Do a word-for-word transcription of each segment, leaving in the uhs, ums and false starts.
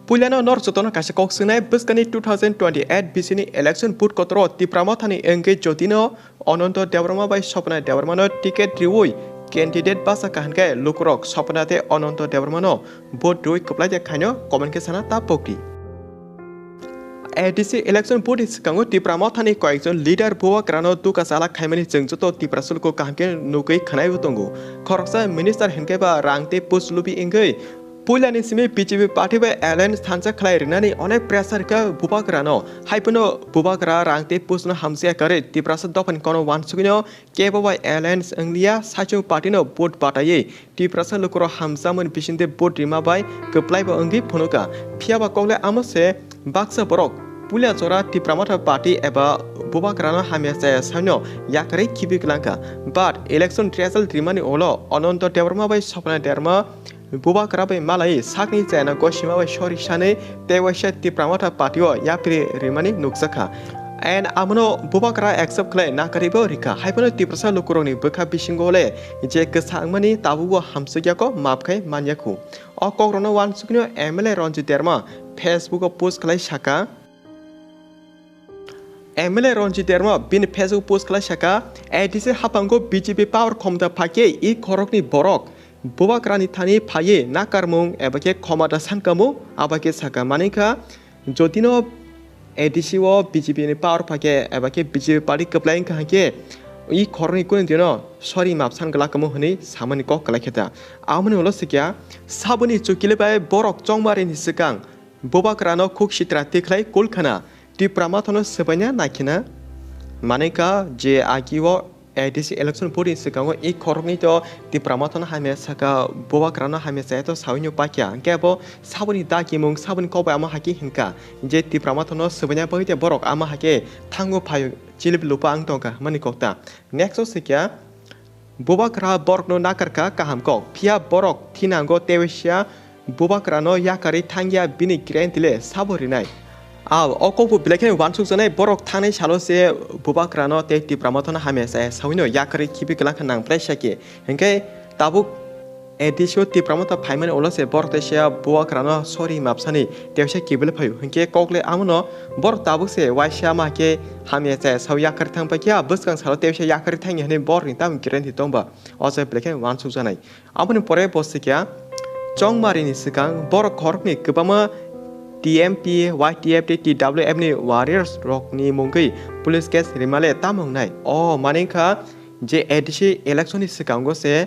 Puilano norok jotono kaisa kok swngnai, bwskani two thousand twenty-eight bisini election vote kotoro Tipra Mothani wngwi jotino Ananta Debbarma bai Swapna Debbarmano ticket riwi candidate basa kaham khe lukurok Swapna tei Ananta Debbarmano vote riwi kwplai de khaino comment khe sana ta pokdi. A D C election vote ni swkango Tipra Mothani koyekjon leader Bubagrano duka chala khaimani chwng joto Tiprasa luku kaham khe nugwi khwnaibo tongo. Khoroksa minister hinkhe ba rang tei post lubi wngwi puilani simi B J P party bai alliance thansa khlai rwnani onek pressure kha Bubagrano. Haiphano Bubagra rang tei post no hamjakya kwrwi Tiprasa dophani kono uansugwino kebo bai alliance wngliya, saichung party no vote bataiwi Tiprasa lukurok hamjakmani bisingtwi vote rima bai kwplaibo wngwi phunukha. Phiyaba kokle amo se baksa borok puila jora Tipra Motha party eba Bubagrano hamya chaya saino yakarwi khibi kwlangkha. But election result rimani ulo Ananta Debbarma bai Swapna Debbarma Bubagra bai malai sakni chayana gosima bai sori sanwi tei waisa Tipra Motha party o yapri rimani nukjakha. And amono Bubagra accept khlai nakaribo rikha. Haiphano Tiprasa lukurokni bwkha bisingo le je kwsa wngmani tabukbo hamswk yako map khai man yakhu. O kokrokno uansuknio M L A Ranjit Debbarma Facebook o post khlai saka. M L A Ranjit Debbarma bini Facebook post khlai saka, A D C haphango B J P power khomta phaikhe i khorokni borok Bubagrani thani phaiwi nakarmung eba khe khomata sankamung aba khe saka manikha, jotino A D C o B J P ni power phaikhe eba khe B J P party kwplai wngkha haikhe i khorokni kunu dino sori map san glak kamo hwnwi samani kok kwlai khe ta. Amoni ulo sikya saboni chukile bai borok chongmarini swkang Bubagrano khuk sitra tikhlai kulkhana Tipra Mothano swbaina naikhina. Manikha je agi o A D C election vote ni swkango i khoroknwi to Tipra Mothano hamya saka, Bubagrano hamya chaya to sawino pakya. Hwnkhe abo saboni dakimung, saboni kok bai amo hakhe hinkha je Tipra Mothano swbaina bagwi tei borok amo hakhe thango phaio chilip lupa ang tongkha hwnmani kokta. Next o sikya, Bubagra borokno nakarkha kaham kok, phiya borok thinango tei waisa Bubagrano yakarwi thangya bini guarantee le sabo rinai. A o kokbo belai kheno uansukjaknai, borok thangnai salo se Bubagrano tei Tipra Mothano hamya chaya sawino yakarwi khibi kwlangkha nang belai sakhe. Hinkhe tabuk A D C o Tipra Motha phaimani ulo se borok teisa Bubagrano sori mapsani teisa kibil phaio. Hinkhe kokle amono borok tabuk se waisa ma khe hamya chaya sao yakarwi thang paikha, bwskang salo teisa yakarwi thangya hwnwi borokni tamo guarantee tongba. O se belai khe uansukjaknai. Aboni pore bo sikya, chongmarini swkang borok khoroknwi kwbangma T M P, Y T F tei T W F ni warriors rokni mungwi police case rimale tamo wngnai. O mani wngkha je A D C election ni swkango se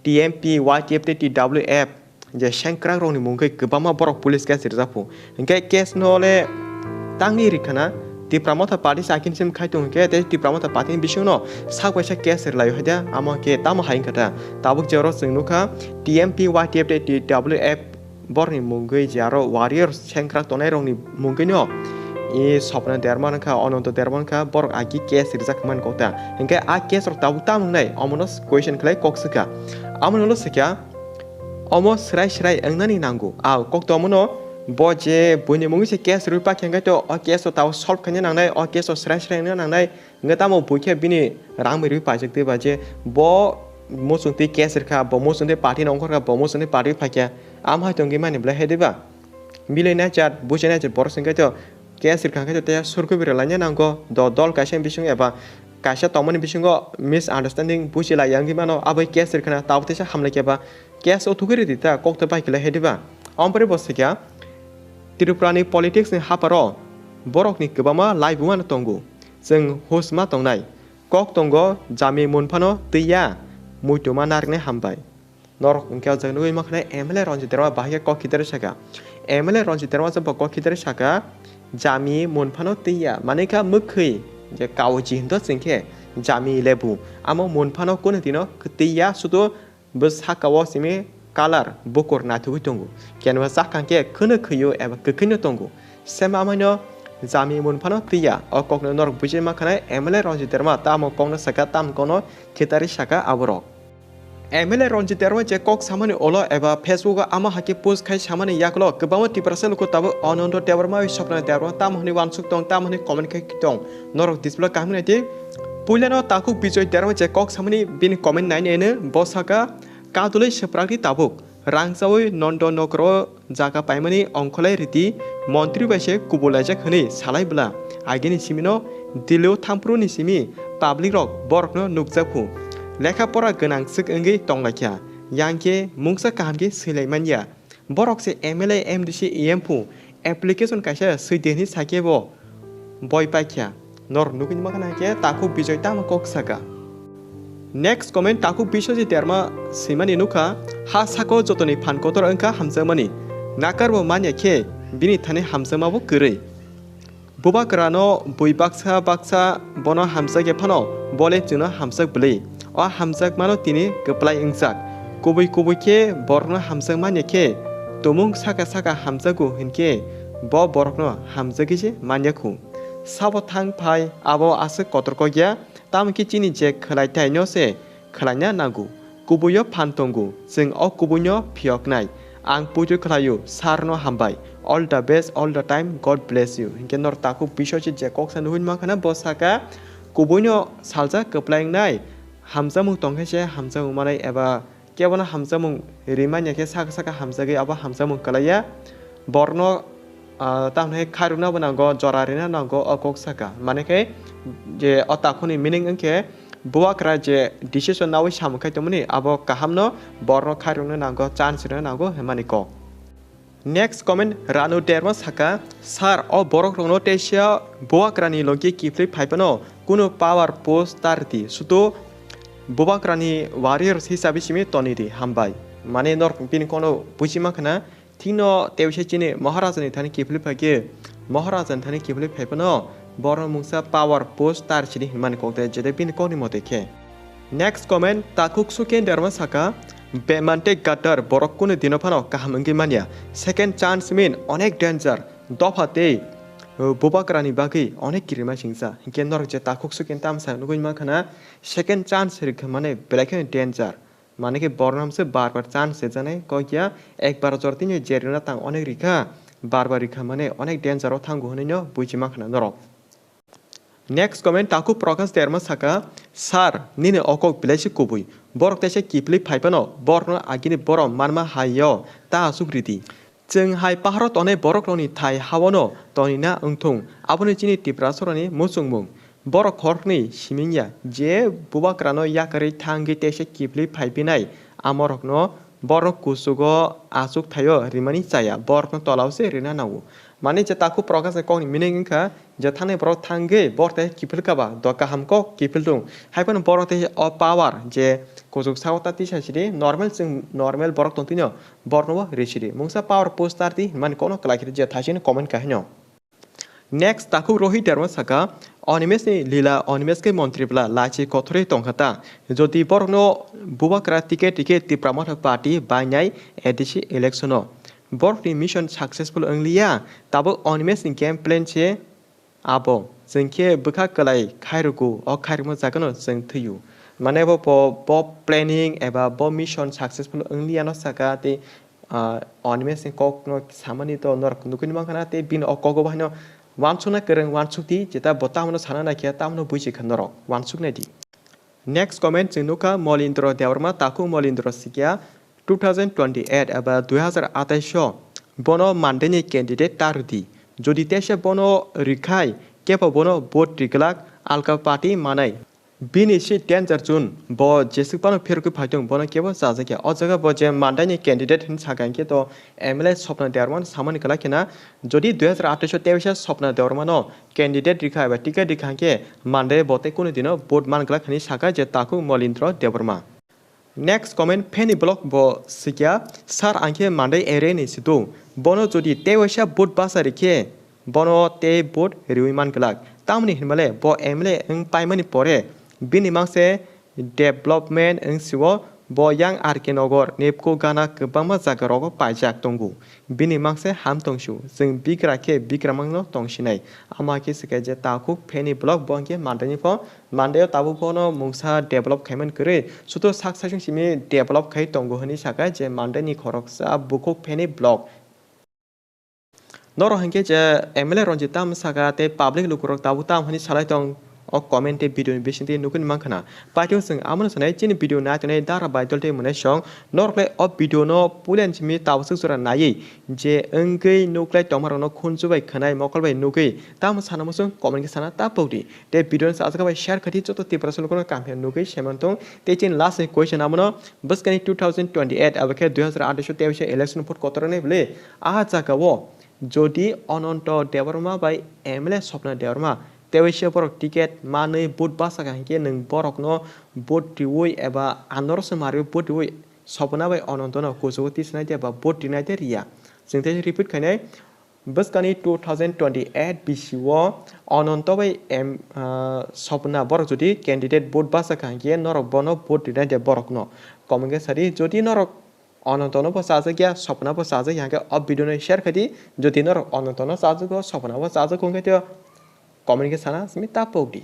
T M P, Y T F tei T W F je sengkrak rokni mungwi kwbangma borok police case rijak phu. Hinkhe case no le tangwi rikha na, Tipra Motha party se akin sim khai tongo hinkhe tei Tipra Motha party ni bisingo no sak bai sak case rwlaio hai da, amo khe tamo hai wngkha ta. Tabuk je oro chwng nukha T M P, Y T F tei T W F borokni mungwi je aro warrior sengkrak tongnai rokni mungwi no i Swapna Debbarma wngkha, Ananta Debbarma wngkha, borok agi case rijak man kok ta. Hinkhe a case rok tabuk tamo wngnai omono question khlai kok swkha. Amo no swkha, omo swrai swrai wngnani nango. A kok to omono bo je buini mungwi se case rwi pakhe hwnkhe to o case o tabuk solve khaina nangnai, o case o swrai swrai wngna nangnai. Hwnkhe tamo buikhe bini rang bai rwi paijak twi ba je bo muchung twi case rwkha, bo muchung twi party nongkhor kha, bo muchung twi party phaikha. Am hai tongwi mani belai hai diba? Milai naijak, bujai naijak borok se hwnkhe to case rwkha hwnkhe to tei surkubi rwlaina nango. Do-, dol kaisa ni bisingo eba kaisa tongmani bisingo misunderstanding bujilaiya wngwi mano, abo case rwkhana tabuk teisa hamlaikhe ba case o thugwi rwdi ta, kok to bai kwlai hai diba? Omo pore bo swkha Tripura ni politics ni haparo borokni kwbangma laibuma no tongo. Chwng hus ma tongnai. Kok tongo, jami mun phano twi ya, muitu ma narwknai hambai. Norok hwnkhe o jaga nugwi mankha M L A Ranjit Debbarma bahai khe kok khitarwi saka. M L A Ranjit Debbarma jabo kok khitarwi saka, jami mun phano twi ya, manwi kha mwkhwi je kauji hinto chwngkhe jami lebu. Amo mun phano kunu dino twi ya, sudu bwsakao simi colour bukur naithogwi tongo. Kenwa chakang khe khwno khwio eba kwkhwino tongo. Sema amaino jami mun phano twi ya. O kokno norok bujui mankhanai M L A Ranjit Debbarma tamo kokno saka, tamo kokno khitarwi saka aborok. M L A Ranjit Debbarma je kok samani ulo eba Facebook o ama hakhe post khai samani yagulo kwbangma Tiprasa luku tabuk Ananta Debbarma bai Swapna Debbarma tamo hwnwi uansuk tong, tamo hwnwi comment khai tong. Norok display kaham nai di. Puilano takhuk Bijoy Debbarma je kok samani bini comment nai nai no bo saka, kadulwi swprakdi tabuk. Rang chawi Nondo nokro jaga paimani ongkholai ridi, montri bai se kubulaijak hwnwi salai bwla. Agini simino Delhi-o thampru ni simi public rok borokno nukjakhu. Lekha pora gwnang swk wngwi tonglaikha. Yang khe mungsa kaham khe swilai manya. Borok se M L A, M D C, E M phu application kaisa swidi hwnwi sakhe bo boi paikha. Norok nugwi mankha na khe takhuk Bijoy tamo kok saka. Next comment takhuk Biswajit Derma swimani nukha, ha sako jotoni phan kotor wngkha hamjakmani. Nakar bo manya khe bini thani hamjakma bo kwrwi. Bubakrano bui baksa baksa bono hamjakya phano bole chwngno hamjak bwlwi. O hamjakmano tini kwplai wngjak. Kubui kubui khe borokno hamjak manya khe tumung saka saka hamjago hinkhe bo borokno hamjagwi se manya khu. Sabo thang phai abo aswk kotor kok ya, tamo khe chini je khwlai thaino se khwlaina nango. Kubuio phan tongo, chwng o kubuino phiyoknai. Ang puitu khlaio, sir no hambai. All the best, all the time, God bless you. Hinkhe nor takhuk Biswajit je kok sa nugwi mankha na bo saka, kubuino saljak kwplai wngnai, hamjakmung tongkhe se hamjakmung manai eba kebono hamjakmung rimanya khe saka saka hamjagwi abo hamjakmung kwlaiya. Borno, ah, tamoni khairokna bo nango, jora rina nango o kok saka. Mane khe je o takhukni meaning wngkhe, Bubagra je decision nawi samung khai tongmani, abo kahamno borno khairokna nango, chance rina nango hwnmani kok. Next comment Ranu Derma saka, sir, o borok rokno teisa Bubagrani logi kiphilwi phaiphano kunu power post ta rwdi, sudu Bubagrani warriors hisabi simi tonidi, hambai. Mane nor bini kono buji mankha na, thikno teisa chini Maharajani thani kiphilwi phaikhe, Maharajani thani kiphilwi phaiphano borok mungsa power post ta rwsidi hwnmani kok de, jede bini kokni mote khe. Next comment, takhuk Suken Derma saka, bemante gatar borok kunu dino phano kaham wngwi manya. Second chance mean onek danger, dopha tei, uh, Bubagrani bagwi onek kirima singsa. Hinkhe norok je takhuk Suken tamsa nugwi mankha na, second chance rikha mane belai kheno danger. Mane khe borno hamse bar bar chance sejanai kok ya, ekbar jor tini jerina tang onek rikha, bar bar rikha mane onek danger o thango hwnwi no buji mankha na norok. Next comment, takhuk Prakash Derma saka, sir, nini o kok belai se kubui. Borok teisa kiphilwi phaiphano, borokno agini borom manma hai yo, ta asuk ridi. Chwng hai paharo tongnai borokrokni thai haono tonina wngthung, aboni chini Tiprasarokni muchungmung. Borok khoroknwi siming ya, je Bubagrano yakarwi thangwi teisa kiphilwi phaiphinai, amorokno borok kuchugo achuk thaio rimani chaya, borokno tolao se rina nango. Mane je takhuk Prakash ni kokni meaning wngkha, je thani borok thangwi borok tei kiphil kaba, do kaham kok kiphil rung. Haiphano borok tei o power je kuchuk sao ta tisa sidi, normal chwng normal borok tong tino, borokno bo ri sidi. Mungsa power post ta rwdi hwnmani kokno kwlai khe je thaisini comment kahino. Next, takhuk Rohit Derma saka, Animesh ni lila Animesh khe montri bwla lachi kothorwi tongkha ta. Jodi borokno Bubagra ticket rikhe Tipra Motha Party bainai A D C election o. Borokni mission successful wngliya, tabuk Animesh ni game plan se abo. Chwng khe bwkha kwlai khairokgo, o khairokma jagano chwng thwiyo. Mane bo, bo, bo planning eba bo mission successful wngliya no saka tei, ah, Animesh ni kok no samani to norok nugwi mankha na tei bini o kogo bo haino uansukna kwrwng uansukdi, jeta bo tamono sana naikhe tamono buji kha norok uansuknai di. Next comment chwng nukha Molindro Debbarma, takhuk Molindro sikya two thousand twenty-eight eba dui hazar atais o bono mandeni candidate ta rwdi. Jodi teisa bono rwkhai, kebo bono vote rwglak, alka party manai. Bini se danger zone, bo jeswk phano pherogwi phaitong, bono kebo chajakya. O jaga bo je mandaini candidate hwnwi sakha, hinkhe to M L A Swapna Debbarma no samani kwlai khena, jodi dui hazar atais o teisa Swapna Debbarma no candidate rikha eba ticket rikha hinkhe mandai bo tei kunu dino vote man glak hwnwi sakha je takhuk Molindro Debbarma. Next comment, Fanny Block bo sikya, sir, ang khe mandai area ni situ. Bono jodi teisa vote basa rikhe, bono tei vote riwi man glak. Tamoni hinmale bo M L A wng paimani pore bini mangse development wng sio, bo yang R K Nagar, Nepco gana kwbangma jaga rogo paijak tongo. Bini mangse ham tongsio, chwng bigra khe bigramangno tongsinai. Ama khe swkhe je takhuk Fanny Block bo hwnkhe mandaini pho, mandaio tabuk phono mungsa develop khaimani kwrwi, suto sak saichung simi develop khai tongo hwnwi sakha je mandaini khoroksa bukhuk Fanny Block. Norok hinkhe je M L A Ranjit tam sakha tei public lukurok tabuk tam hwnwi salai tong, O comment tei video ni bisingtwi nugwi mankha na. Paithago chwng abono sanai chini video nai tongnai dara bai dol tei mwnai song. Norok le o video no pulen simi tabaswk jora naiwi je wngwi nuklai tongmarokno khunju bai khwnai mokol bai nugwi tamo sana muchung comment khe sana ta pokdi. Tei video no sajak bai share khati joto Tiprasa lukurokno kamya nugwi seman tong. Tei chini last ni question abono bwskani two thousand twenty-eight abo khe dui hazar athaish teis election vote kotor nai bwle a jaga o jodi Ananto Debbarma bai M L A Swapna Debbarma teisa borok ticket manwi vote bachakha hinkhe nwng borokno vote riwi eba andorose mariwi vote riwi Swapna bai Anantono kuchugo tisanai de ba vote rinai de riya? Chwng tei repeat khainai, bwskani two thousand twenty-eight bisio Ananto bai M, ah, Swapna borok jodi candidate vote bachakha hinkhe norok bono vote rinai de borokno? Comment khe sadi, jodi norok Anantono bo chajak ya, Swapna bo chajak ya, hwnkhe o video no share khaidi. Jodi norok Anantono chajak o, Swapna bo chajak o, hwnkhe tei comment khe sana simi ta pokdi.